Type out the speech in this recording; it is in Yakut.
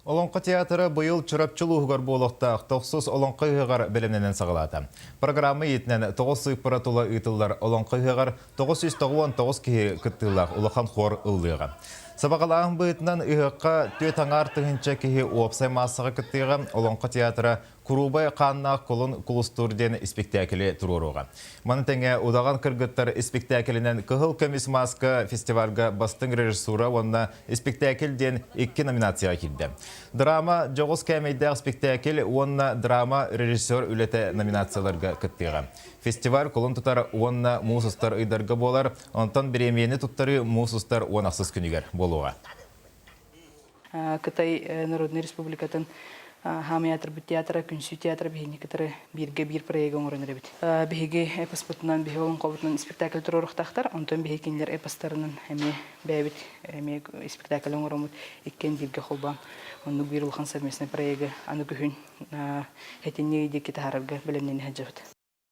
Олоҥхо театра быйыл Чурапчы улууһугар буолуохтаах тохсус Олоҥхо ыһыаҕар бэлэмнэнэн саҕалаата. Программа иитинэн тоҕус сыыппара тула ыытыллар Олоҥхо ыһыаҕар 999 киһи кыттыылаах улахан хор ыллыаҕа. Сабаҕалааһын быһыытынан ыһыахха түөрт аҥаар тыһыынча киһи уопсай маассаҕа кыттыаҕа, Олоҥхо театра Куруубай хааннаах кулун кулустуур диэн испиктээкили туруоруоҕа. Маны тэҥэ Удаҕан кыргыттар испиктээкилинэн Кыһыл көмүс мааска фестивальга бастыҥ режиссура уонна испиктээкил диэн икки номинацияҕа киирдэ. Драма дьоҕус кээмэйдээх испиктээкил уонна драма режиссер үлэтэ номинацияларга кыттыаҕа. Фестиваль кулун тутар уонна муус устар ыйдарга буолар, онтон бириэмийэни туттарыы муус устар уон ахсыс күнүгэр буолуоҕа. Кытай Народнай Республикатын Хаамыйаатырбыт театра, Күнсүү театра биһини кытары бииргэ биир проегы оҥорон эрэбит. Биһиги эпоспутунан, биһи олоҥхобутунан спектакль туруоруохтаахтар, онтон биһи кинилэр эпостарынан эмиэ бэйэбит эмиэ спектакль оҥороммут иккиэн бииргэ холбоон оннук биир улахан совместный проегы аны күһүн этиннии диэки таһаарарга бэлэмнэнэ сылдьабыт.